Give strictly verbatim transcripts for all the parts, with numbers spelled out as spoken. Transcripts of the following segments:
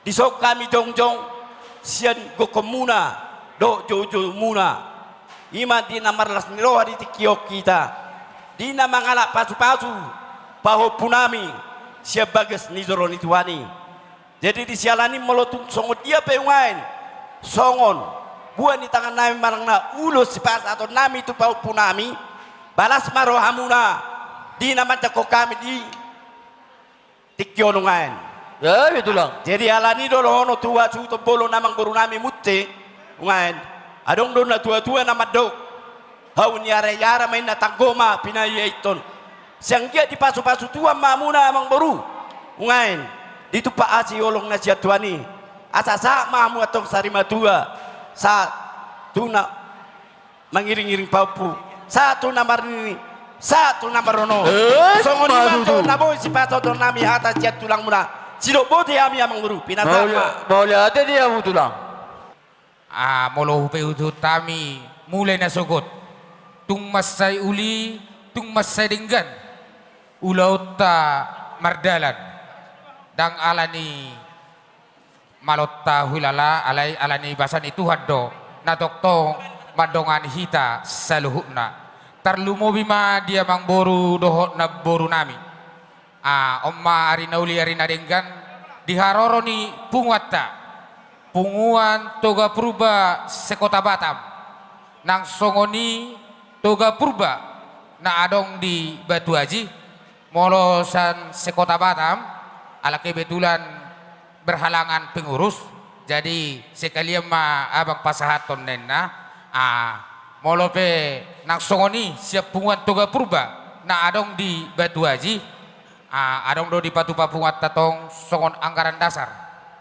Dison hami jongjong sian gokhonmuna dohot joujoumuna, i ma di na marlas ni roha di tingki on hita, di na mangalap pasupasu pahompunami sian bagas ni joro ni Tuhan i. Jadi di siala ni i molo tung songon dia pe nuaeng songon buah ni tangannami manang na ulos sipasahatonnami tu pahompunami, balas ma rohamuna di na manjangkon hami di tingki on nuaeng. Ia, ia tulang. Jadi ala ni i do dohonon tu hasuhuton bolon amangborunami Munthe nuaeng. Adong do natuatua na mandok, hau ni ara i ara ma inna, tanggo ma pinayaithon. Sai anggiat dipasupasu Tuhan ma hamuna amangboru nuaeng, ditumpak asi holong na sian Tuhan i, asa sahat ma hamu antong sarimatua, sahat tu na mangiringiring pahompu, sahat tu na marnini, sahat tu na marnono. Eh, songon i ma tutu. Antong na boi sipasahatonnami hata sian tulangmuna. Sidok botima hami amangboru, pinasahat ma. Mauliate di hamu tulang. Ah, molo hupaihutihut hami mulai nasogot, tung mansai uli, tung mansai denggan ulaonta mardalan. Ndang ala ni malonta huilala, alai ala ni basa ni Tuhan do na tongtong mandongani hita saluhutna. Tarlumobi ma di amangboru dohot namborunami. Ah, on ma ari na uli, ari na denggan di haroro ni punguanta, Punguan Toga Purba se-Kota Batam, nang songon i Toga Purba na adong di Batu Aji. Molo sian se-Kota Batam, ala kebetulan berhalangan pengurus, jadi sekalian ma abang pasahathon ninna. Ah, molo pe nang songon i sian Punguan Toga Purba na adong di Batu Aji, ah, adong do dipatupa punguanta tong songon anggaran dasar,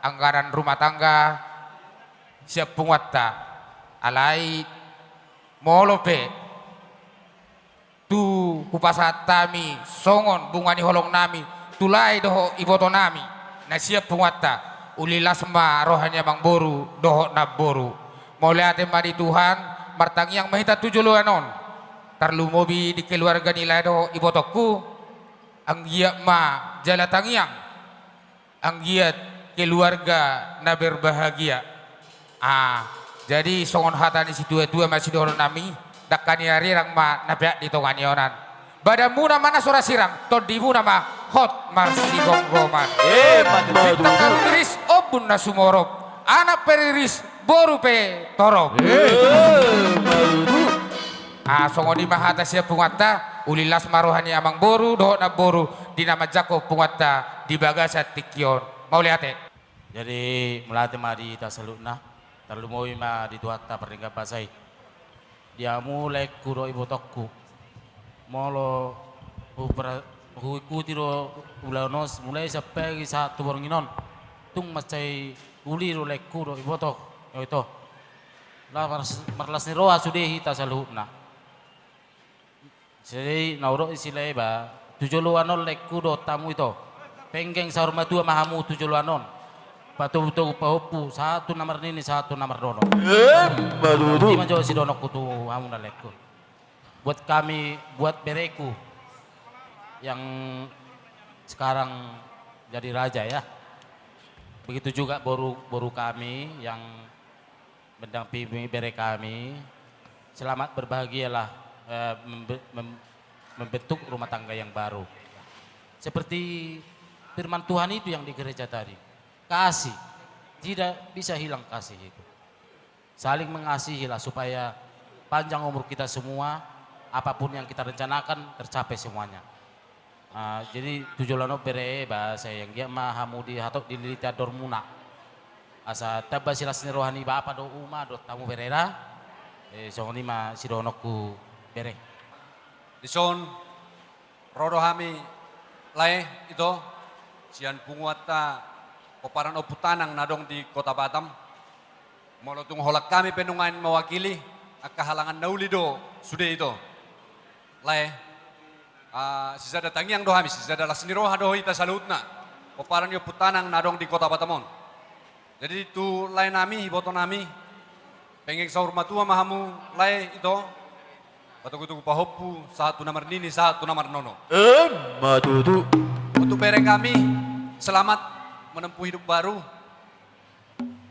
anggaran rumah tangga sian punguanta. Alai molo pe tu hupasahat hami songon bunga ni holongnami tu lae dohot ibotonami na sian punguanta, uli las ma roha ni amangboru dohot namboru. Mauliate ma di Tuhan, martangiang ma hita tu joloan on, tarlumobi di keluarga ni lae dohot ibotongku. Anggiat ma jala tangiang, anggiat keluarga na berbahagia. Ah, jadi songon hata ni situatua ma sidohononnami, dangka ni arirang ma na peak di tonga ni onan. Badanmuna ma na so ra sirang, tondimuna ma hot marsigomgoman. Eh, ima tutu. Bintang na riris, ombun na sumorop, anak pe riris, boru pe torop. Eh, ima tutu. Ah, songon i ma hata sian punguanta, uli las ma roha ni amangboru dohot namboru di na manjangkon punguanta di bagasan tingki on. Mauliate. Jadi, mauliate ma di hita saluhutna, tarlumobi ma di Tuhanta pardenggan basa i. Di hamu laengku dohot ibotongku, molo hupra-, huikuti do ulaon on mulai sian pagi sahat tu borngin on, tung mansai uli do laengku dohot iboto, ito. Laos mars-, marlas ni roha sude hita saluhutna. Jadi na hudok i, silae ba, tu joloan on laengku dohot hamu ito, penggeng saur matua ma hamu tu joloan on. Patogutogu pahompu, sahat tu na marnini, sahat tu na marnono. Eh, ima tutu. I ma jo sidohononku tu hamuna laengku. Buat kami, buat bereku yang sekarang jadi raja, ya. Begitu juga boru, boru kami yang mendampingi bere kami. Selamat berbahagialah, eh, membe-, mem-, membentuk rumah tangga yang baru. Seperti firman Tuhan itu yang di gereja tadi. Kasih. Tidak bisa hilang kasih itu. Saling mengasihilah supaya panjang umur kita semua, apapun yang kita rencanakan tercapai semuanya. Ah, jadi tu joloan on bere, ba sai anggiat ma hamu dihatop dililiti andormuna. Asa tamba silas ni roha ni bapa dohot uma dohot hamu berena. Eh, songon i ma sidohononku bere. Dison ro do hami lae ito, sian punguanta Pomparan Ompu Tanang na adong di Kota Batam. Molo tung holan hami pe nuaeng mewakili, angka halangan na uli do sude ito. Lae, ah, sisada tangiang do hami, sisada las ni roha do hita saluhutna, pomparan ni Ompu Tanang na adong di Kota Batam on. Jadi tu laenami, ibotonami, penggeng saur matua ma hamu lae ito, patogutogu pahompu, sahat tu na marnini, sahat tu na marnono. Ima tutu. Untuk bere kami, selamat menempuh hidup baru.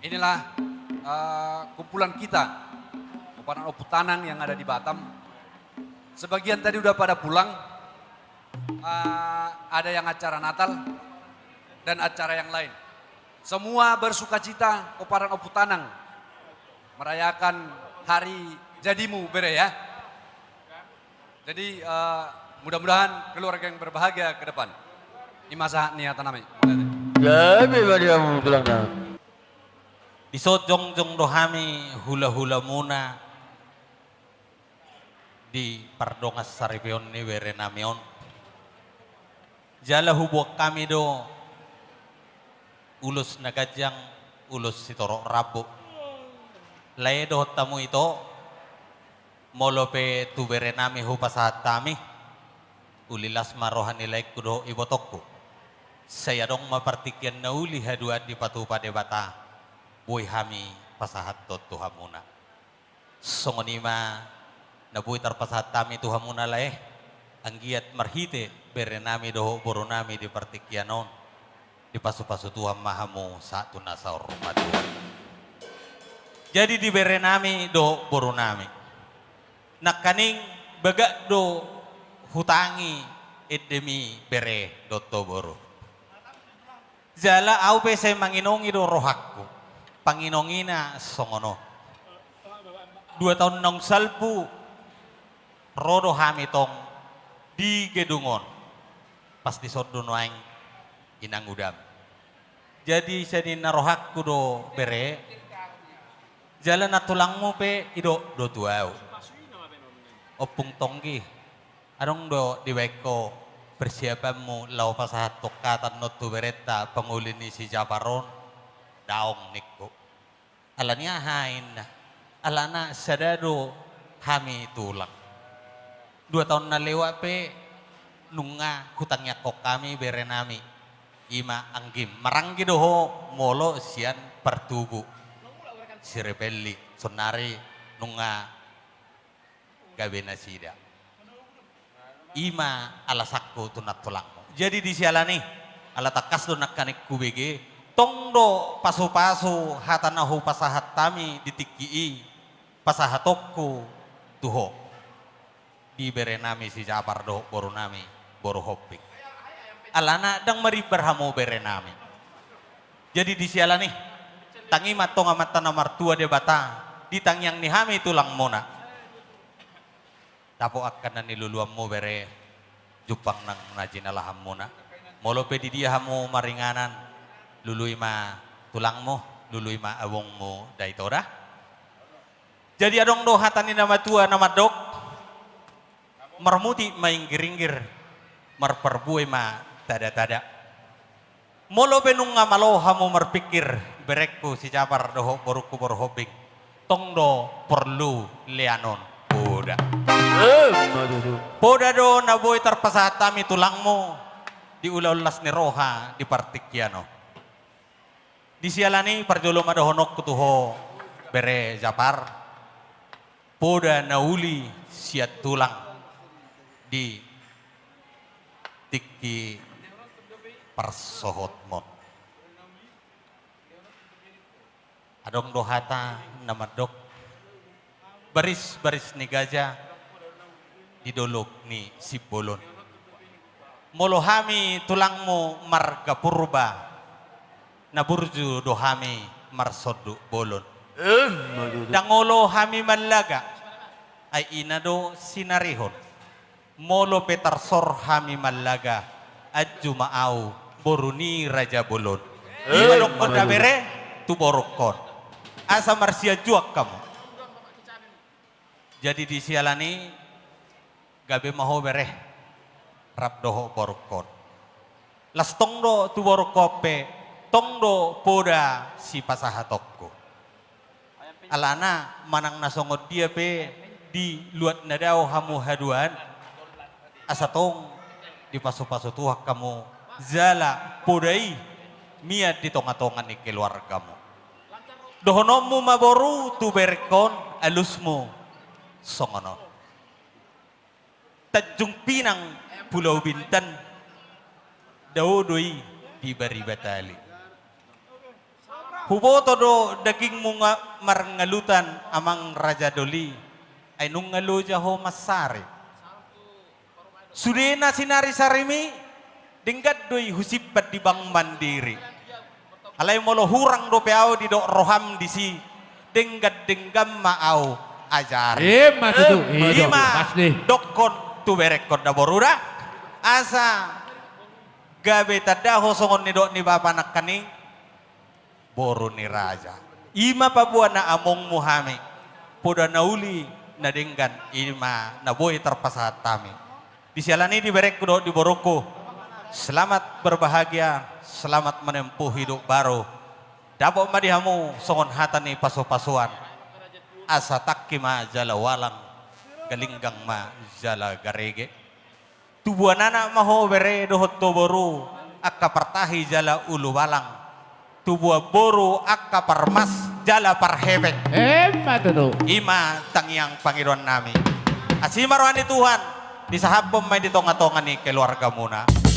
Inilah eh, kumpulan kita, Koparan Ompu Tanang yang ada di Batam. Sebagian tadi udah pada pulang, eh, ada yang acara Natal dan acara yang lain. Semua bersukacita Koparan Ompu Tanang merayakan hari jadimu, Bere, ya. Jadi eh, mudah-mudahan keluarga yang berbahagia ke depan. Ima sahat ni hata nami. Gabe ma di hamu tulang nami. Dison jongjong do hami hulahulamuna di pardongan saripeon ni berenami on. Jala huboan hami do ulos na ganjang, ulos sitorop rambu. Lae dohot hamu ito, molo pe tu berenami hupasahat hami, uli las ma roha ni laengku dohot ibotongku. Sai adong ma partingkian na uli haduan dipatupa Debata, boi hami pasahathon tu hamuna. Songon i ma na boi tarpasahat hami tu hamuna lae, anggiat marhite berenami dohot borunami di partingkian on, dipasupasu Tuhan ma hamu sahat tu na saur matua. Jadi di berenami dohot borunami, nangkaning bagak do hutangi endemi bere dohot boru. Jala au pe sai manginongi do rohangku. Panginongina songon on. Dua taon naung salpu, ro do hami tong di gedung on. Pas dison do nuaeng inangudam. Jadi sai ninna rohangku do bere, jala nantulangmu pe didok do tu au. Ompung Tonggi, adong do dibaen ho persiapanmu laho pasahathon hata annon tu berenta pangoli ni si Japar on? Daong ningku. Ala ni aha inna? Alana sada do hami tulang. Dua taon na lewat pe nunga hutangiangkon hami berenami. Ima anggim, maranggi do ho molo sian partubu. Sirepelli, sonari nunga gabe nasida. Ima alasanku tu nantulangmu. Jadi di siala ni, ala tangkas do nangkaning hubege, tong do pasupasu hata na hupasahat hami di tingki i, pasahatonku tu ho. Di berenami si Japar dohot borunami, boru Hombing. Alana ndang marimbar hamu berenami. Jadi di siala ni, tangi ma antong Amanta na martua Debata, di tangiang ni hami tulangmuna. Dapot angka na niluluanmu bere, jumpang nang na jinalahanmuna. Molo pe di dia hamu maringanan, lului ma tulangmu, lului ma abongmu Daitoda. Jadi adong do hata ni na matua na mandok, marmutik ma inggir-inggir, marparbue ma tada-tada. Molo pe nunga malo hamu marpingkir, berengku si Japar dohot borungku boru Hombing, tong do porlu leanon poda. Emma tutu. Poda do na boi tarpasahat hami tulangmu di ulaon las ni roha di partingkian on. Di siala ni parjolo ma dohononku tu ho bere Japar, poda na uli sian tulang di tingki parsohotmon. Adong do hata na mandok, baris-baris ni gaja di dolok ni Simbolon. Molo hami tulangmu marga Purba, na burju do hami marsonduk bolon. Emma tutu. Ndang olo hami mallaga, ai ina do sinarihon. Molo pe tarsor hami mallaga, anju ma au boru ni Raja Bolon. Emma tutu. Ima dokkon da bere tu borungkon, asa marsianjuan hamu. Jadi di siala ni, gabe ma ho bere rap dohot borungkon. Las tong do tu borungkon pe, tong do poda sipasahatonku. Alana manang na songon dia pe di luat na dao hamu haduan, asa tong dipasupasu Tuhan hamu, jala poda i mian di tonga-tonga ni keluargamu. Dohononmu ma boru tu berengkon alusmu songon on. Tanjung Pinang, Pulau Bintan, dao do i di bariba tali. Huboto do dagingmu nga-, marngalutan amang raja doli, ai nunga loja ho mansari. Sudena sinari-sarimi, denggan do i husimpan di Bank Mandiri. Alai molo hurang dope au didok roham disi, denggan-denggan ma au ajari. Ima tutu, ima tutu. Ima dokkon tu berengkon da boru da. Asa gabe tanda ho songon nidok ni bapa nangkaning, boru ni raja. Ima paboa na amongmu hami. Poda na uli na denggan, ima na boi tarpasahat hami. Di siala ni i di berengku dohot di borungku, selamat berbahagia, selamat menempuh hidup baru. Dapot ma di hamu songon hata ni pasu-pasuan. Asa tangki ma jala ualang, galinggang ma jala garege. Tubuan anak ma ho bere dohot ho boru, angka partahi jala ulubalang. Tubuan boru angka parmas jala parhepeng. Ima tutu. Ima tangiang pangidoan nami. Asi ma roha ni Tuhan, disahaphon ma i di tonga-tonga ni keluargamuna.